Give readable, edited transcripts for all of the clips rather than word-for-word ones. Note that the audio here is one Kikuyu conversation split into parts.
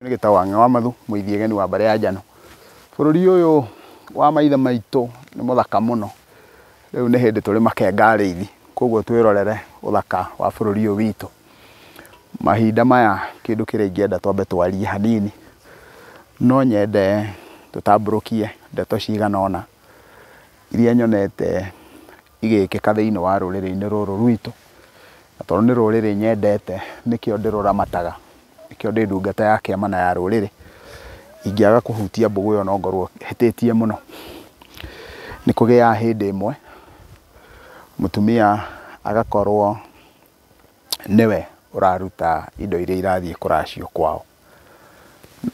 Nĩ gĩtagwo Wang'e wa Mathu, mũithiegeni wa mbarĩ ya Njano. Bũrũri ũyũ wa maithe maitũ nĩ mũthaka mũno. Rĩu nĩ hĩndĩ tũrĩ makenga arĩithi, koguo twĩrorere ũthaka wa bũrũri ũyũ witũ. Mahinda maya kĩndũ kĩrĩa ingĩenda twambe twarie hanini, no nyende tũtambũrũkie ndeto cigana ũna iria nyonete igĩkĩka thĩinĩ wa rũrĩrĩ-inĩ rũrũ rwitũ. Na tondũ nĩ rũrĩrĩ nyendete nĩkĩo ndĩrũramataga, nĩkĩo ndĩ ndungata ya kĩama na ya rũrĩrĩ. Ingĩaga kũhutia mbũgũ ĩyo no ngorwo hĩtĩtie mũno. Nĩ kũgĩaga hĩndĩ ĩmwe mũtumia agakorwo nĩwe ũraruta indo iria irathiĩ kũracio kwao.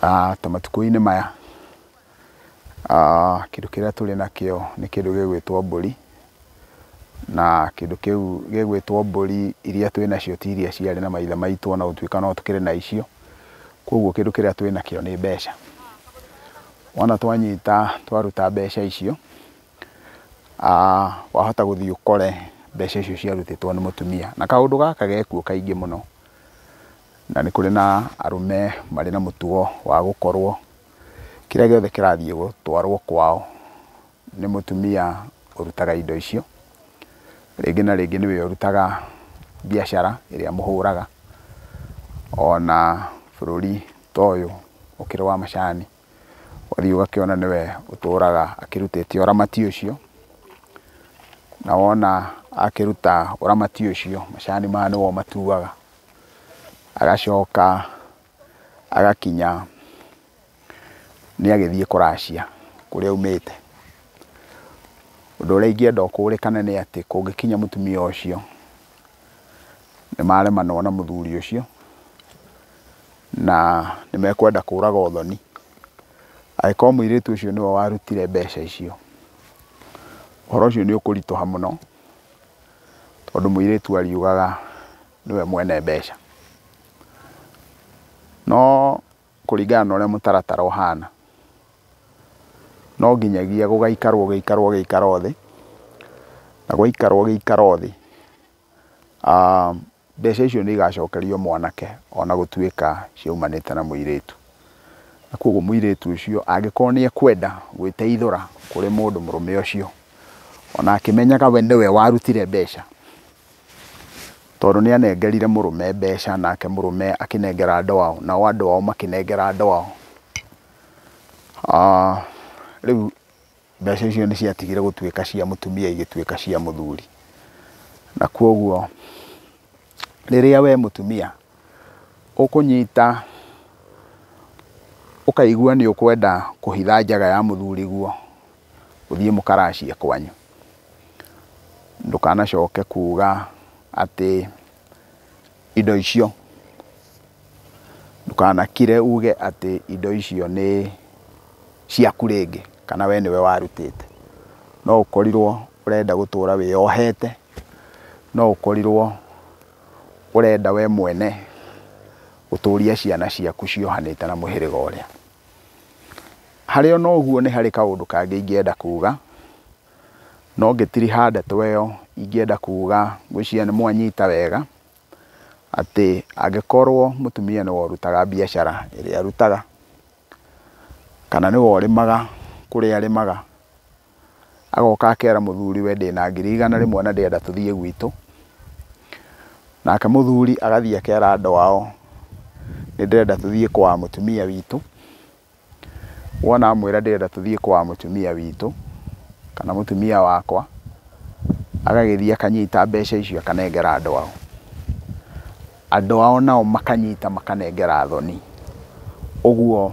Na ta matukũ-inĩ maya kĩndũ kĩrĩa tũrĩ nakĩo nĩ kĩndũ gĩgwĩtwo mbũri, na kĩndũ kĩu gĩgwĩtwo mbũri iria twĩ nacio ti iria ciarĩ na maithe maitũ ona gũtuĩka no tũkĩrĩ na icio. Koguo kĩndũ kĩrĩa twĩ nakĩo nĩ mbeca. Wona twanyita twaruta mbeca icio, wahota gũthiĩ ũkore mbeca icio ciarutĩtwo nĩ mũtumia. Na kaũndũ gaka gekuo kaingĩ mũno, na nĩ kũrĩ na arũme marĩ na mũtugo wa gũkorwo kĩrĩa gĩothe kĩrathiĩ gũtwarwo kwao nĩ mũtumia ũrutaga indo icio. Rĩngĩ na rĩngĩ nĩwe ũrutaga biacara ĩrĩa mũhũraga. Ona bũrũri ta ũyũ ũkĩrĩ wa macani, ũgathiĩ ũgakĩona nĩwe ũtũraga akĩrutĩte ũramati ũcio. Na wona akĩruta ũramati ũcio, macani maya nĩwe ũmatuaga. Agacoka agakinya nĩ agĩthiĩ kũracia kũrĩa aumĩte. Ũndũ ũrĩa ingĩenda ũkũrĩkane nĩ atĩ kũngĩkinya mũtumia ũcio nĩ maremanwo na mũthuri ũcio na nĩ mekwenda kũraga ũthoni. Angĩkorwo mũirĩtu ũcio nĩwe warutire mbeca icio, ũhoro ũcio nĩ ũkũritũha mũno, tondũ mũirĩtu ariugaga nĩwe mwene mbeca. No kũringana na ũrĩa mũtaratara ũhana, no nginyagia gũgaikarwo gũikarwo gũikarwo thĩ, na gwaikarwo gũikarwo thĩ, mbeca icio nĩ igacokerio mwanake ona gũtuĩka ciaumanĩte na mũirĩtu. Na koguo mũirĩtu ũcio angĩkorwo nĩ ekwenda gwĩteithũra kũrĩ mũndũ mũrũme ũcio, ona akĩmenyaga we nĩwe warutire mbeca, tondũ nĩ anengerire mũrũme mbeca nake mũrũme akĩnengera andũ ao, nao andũ ao makĩnengera andũ ao. Rĩu mbeca icio nĩ ciatigire gũtuĩka cia mũtumia igĩtuĩka cia mũthuri. Na koguo rĩrĩa we mũtumia ũkũnyita ũkaigua nĩ ũkwenda kũhitha njaga ya mũthuri guo ũthiĩ mũkaracie kwanyu, ndũkanacoke kuga atĩ indo icio, ndũkanakire uge atĩ indo icio nĩ ciaku rĩngĩ kana we nĩwe warutĩte. No ũkorirwo ũrenda gũtũra wĩyohete, no ũkorirwo ũrenda we mwene gũtũria ciana ciaku ciohanĩte na mũhĩrĩga ũrĩa. Harĩ ona ũguo nĩ harĩ kaũndũ kangĩ ingĩenda kuga, no ngĩtiriha ndeto ĩyo ingĩenda kuga ngwĩciria nĩ mwanyita wega, atĩ angĩkorwo mũtumia nĩwe ũrutaga biacara ĩrĩa arutaga, kana nĩwe ũrĩmaga kũrĩa arĩmaga, agoka akera mũthuri we ndĩna 100,000 na ndĩrenda tũthiĩ gwitũ, nake mũthuri agathiĩ akera andũ ao nĩ ndĩrenda tũthiĩ kwa mũtumia witũ. Wona amwĩra ndĩrenda tũthiĩ kwa mũtumia witũ kana mũtumia wakwa, agagĩthiĩ akanyita mbeca icio akanengera andũ ao. Andũ ao nao makanyita makanengera athoni. Ũguo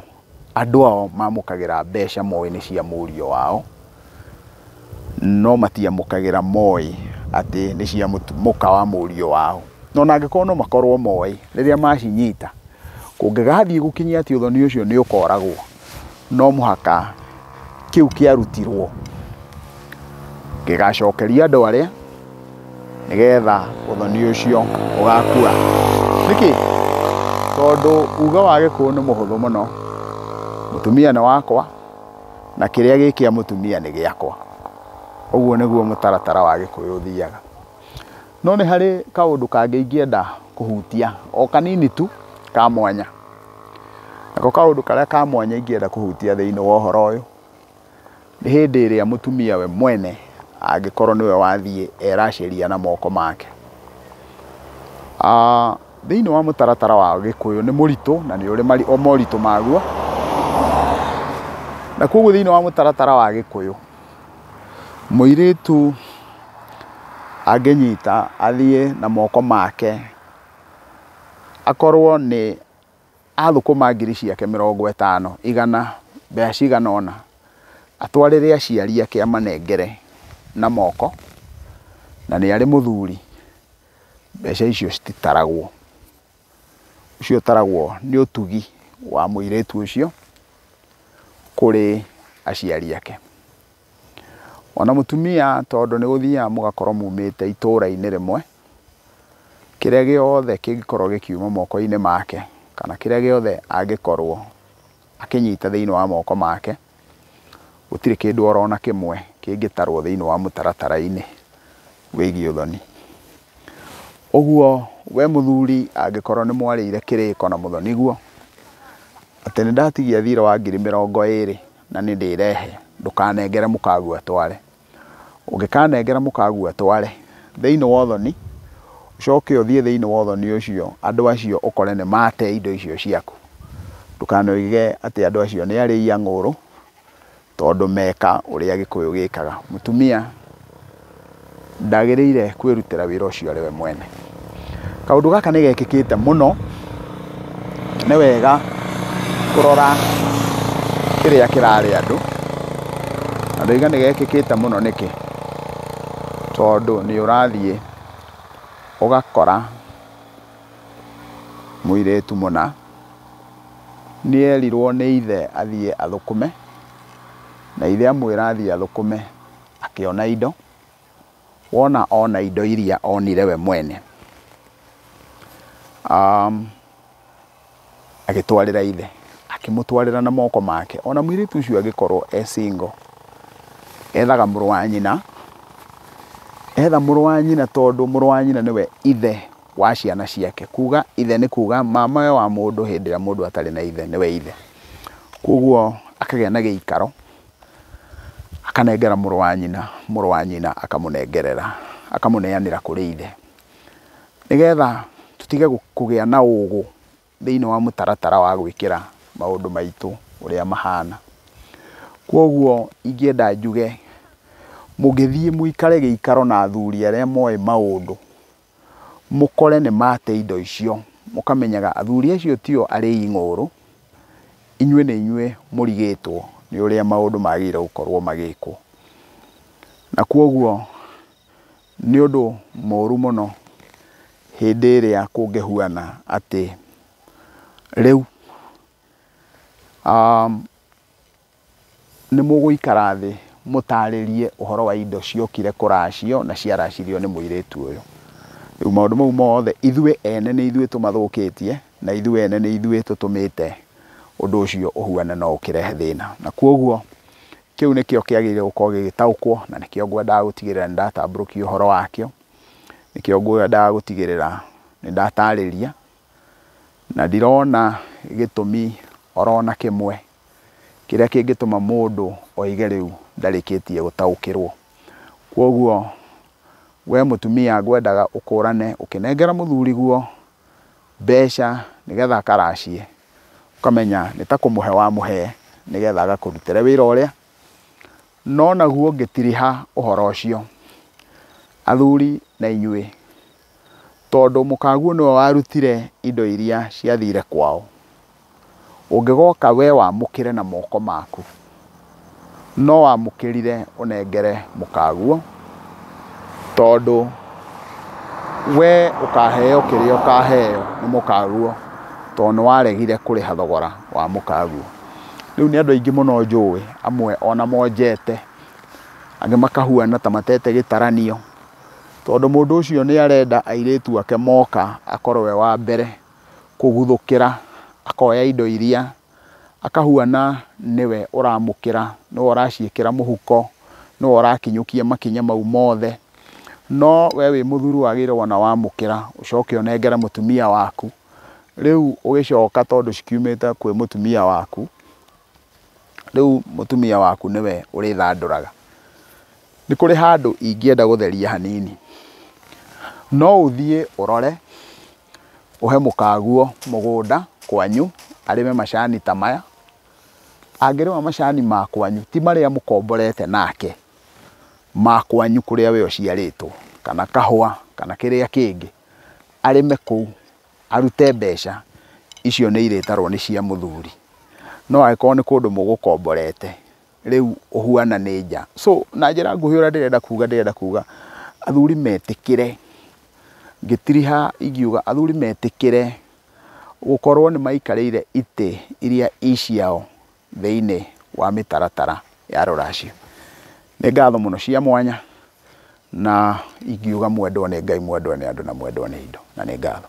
andũ ao mamũkagĩra mbeca moĩ nĩ cia mũriũ wao, no matiamũkagĩra moĩ atĩ nĩ cia mũka wa mũriũ wao. No ona angĩkorwo no makorwo moĩ, rĩrĩa macinyita, kũngĩgathiĩ gũkinyia atĩ ũthoni ũcio nĩ ũkoragwo, no mũhaka kĩu kĩarutirwo gĩgacokeria andũ arĩa nĩgetha ũthoni ũcio ũgakua. Nĩkĩ? Tondũ uga wa Gĩkũyũ nĩ mũhũthũ mũno. Mũtumia nĩ wakwa na kĩrĩa gĩ kĩa mũtumia nĩ gĩakwa. Ũguo nĩguo mũtaratara wa Gĩkũyũ ũthiaga. No nĩ harĩ kaũndũ kangĩ ingĩenda kũhutia o kanini tu ka mwanya. Na Nako kaũndũ karĩa ka mwanya ingĩenda kũhutia thĩinĩ wa ũhoro ũyũ, nĩ hĩndĩ ĩrĩa mũtumia we mwene angĩkorwo nĩwe wathiĩ eracĩria na moko make. Thĩinĩ wa mũtaratara wa Gĩkũyũ nĩ mũritũ na nĩ ũrĩ moritũ maguo. Na koguo thĩinĩ wa mũtaratara wa Gĩkũyũ, mũirĩtu angĩnyita athiĩ na moko make, akorwo nĩ athũkũma ngiri ciake 50, 100, mbeca cigana ũna, atwarĩre aciari ake amanengere na moko, na nĩ arĩ mũthuri, mbeca icio cititaragwo. Ũcio ũtaragwo nĩ ũtugi wa mũirĩtu ũcio kũrĩ aciari ake. Ona mũtumia tondũ nĩ gũthiaga mũgakorwo mumĩte itũra-inĩ rĩmwe, kĩrĩa gĩothe kĩngĩkorwo gĩkiuma moko-inĩ make, kana kĩrĩa gĩothe angĩkorwo akĩnyita thĩinĩ wa moko make, gũtirĩ kĩndũ orona kĩmwe kĩngĩtarwo thĩinĩ wa mũtaratara-inĩ wĩgiĩ ũthoni. Ũguo we mũthuri angĩkorwo nĩ mwarĩire kĩrĩko na mũthoniguo, atĩ nĩ ndatigia thirĩ wa ngiri 20 na nĩ ndĩrehe, ndũkanengere mũkaguo atware. Ũngĩkanengera mũkaguo atware thĩinĩ wa ũthoni, ũcoke ũthiĩ thĩinĩ wa ũthoni ũcio, andũ acio ũkore nĩ mate indo icio ciaku. Ndũkanoige atĩ andũ acio nĩ arĩi ang'ũrũ, tondũ meka ũrĩa Gĩkũyũ gĩkaga. Mũtumia ndagĩrĩire kwĩrutĩra wĩra ũcio arĩ we mwene. Kaũndũ gaka nĩ gekĩkĩte mũno, nĩ wega kũrora kĩrĩa kĩrarĩa andũ. Na ndoiga nĩ gekĩkĩte mũno nĩkĩ? Tondũ nĩ ũrathiĩ ũgakora mũirĩtu mũna nĩ erirwo nĩ ithe athiĩ athũkũme, na ithe amwĩra athiĩ athũkũme akĩona indo, wona ona indo iria onire we mwene. Agĩtwarĩra ithe, akĩmũtwarĩra na moko make. Ona mũirĩtu ũcio angĩkorwo e single, ethaga mũrũ wa nyina, etha mũrũ wa nyina tondũ mũrũ wa nyina nĩwe ithe wa ciana ciake. Kuga ithe nĩ kuga mama wa mũndũ hĩndĩ ĩrĩa mũndũ atarĩ na ithe nĩwe ithe. Koguo akagĩa na gĩikaro, akanengera mũrũ wa nyina, mũrũ wa nyina akamũnengerera, akamũneanĩra kũrĩ ithe. Nĩgetha tũtige kũgĩa na ũgũ thĩinĩ wa mũtaratara wa gwĩkĩra maũndũ maitũ ũrĩa mahana. Koguo ingĩenda njuge, mũngĩthiĩ mũikare gĩikaro na athuri arĩa moĩ maũndũ, mũkore nĩ mate indo icio, mũkamenyaga athuri acio tio arĩi ng'ũrũ, inyuĩ nĩ inyuĩ mũrigĩtwo nĩ ũrĩa maũndũ magĩrĩire gũkorwo magĩkwo. Na koguo nĩ ũndũ mũru mũno hĩndĩ ĩrĩa kũngĩhuana atĩ rĩu nĩ mũgũikara thĩ mũtarĩrie ũhoro wa indo ciokire kũracio na ciaracirio nĩ mũirĩtu ũyũ. Rĩu maũndũ mau mothe ithuĩ ene nĩ ithuĩ tũmathũkĩtie, na ithuĩ ene nĩ ithuĩ tũtũmĩte ũndũ ũcio ũhuane no ũkĩrehe thĩna. Na koguo kĩu nĩkĩo kĩagĩrĩire gũkorwo gĩgĩtaũkwo, na nĩkĩo ngwendaga gũtigĩrĩra nĩ ndatambũrũkia ũhoro wakĩo, nĩkĩo ngwendaga gũtigĩrĩra nĩ ndatarĩria, na ndirona gĩtũmi orona kĩmwe kĩrĩa kĩngĩtũma mũndũ oige rĩu ndarĩkĩtie gũtaũkĩrwo. Koguo we mũtumia ngwendaga ũkũrane ũkĩnengera mũthuri guo mbeca nĩgetha akaracie, ũkamenya nĩ ta kũmũhe wamũhe nĩgetha agakũrutĩre wĩra ũrĩa, no naguo ũngĩtiriha ũhoro ũcio athuri na inyuĩ, tondũ mũkaguo nĩwe warutire indo iria ciathire kwao, ũngĩgoka we wamũkĩre na moko maku, no wamũkĩrire ũnengere mũkaguo, tondũ we ũkaheo kĩrĩa ũkaheo nĩ mũkaguo, tondũ nĩ waregire kũrĩha thogora wa mũkaguo. Rĩu nĩ andũ aingĩ mũno njũĩ, amwe ona monjete, angĩ makahuana ta matete gĩtaranio, tondũ mũndũ ũcio nĩ arenda airĩtu ake moka akorwo we wa mbere kũguthũkĩra, akoya indo iria, akahuana nĩwe ũramũkĩra, nĩwe ũraciĩkĩra mũhuko, nĩwe ũrakinyũkia makinya mau mothe. No we wĩ mũthuri wagĩrĩire wona wamũkĩra ũcoke ũnengere mũtumia waku, Rĩu ũgĩcoka tondũ cikiumĩte kwĩ mũtumia waku, rĩu mũtumia waku nĩwe ũrĩthandũraga. Nĩ kũrĩ handũ ingĩenda gũtheria hanini. No ũthiĩ ũrore, ũhe mũkaguo mũgũnda kwanyu, arĩme macani ta maya. Angĩrĩma macani ma kwanyu, ti marĩa mũkomborete nake, ma kwanyu kũrĩa we ũciarĩtwo, kana kahũa, kana kĩrĩa kĩngĩ, arĩme kũu, arute mbeca, icio nĩ irĩtarwo nĩ cia mũthuri. No angĩkorwo nĩ kũndũ mũgũkomborete, rĩu ũhuana nĩ nja. So na njĩra nguhĩ ũrĩa ndĩrenda kuga, ndĩrenda kuga athuri metĩkĩre, ngĩtiriha ingiuga athuri metĩkĩre gũkorwo nĩ maikarĩire itĩ iria i ciao thĩinĩ wa mĩtaratara ya rũracio. Nĩ ngatho mũno cia mwanya, na ingiuga mwendwo nĩ Ngai, mwendwo nĩ andũ na mwendwo nĩ indo, na nĩ ngatho.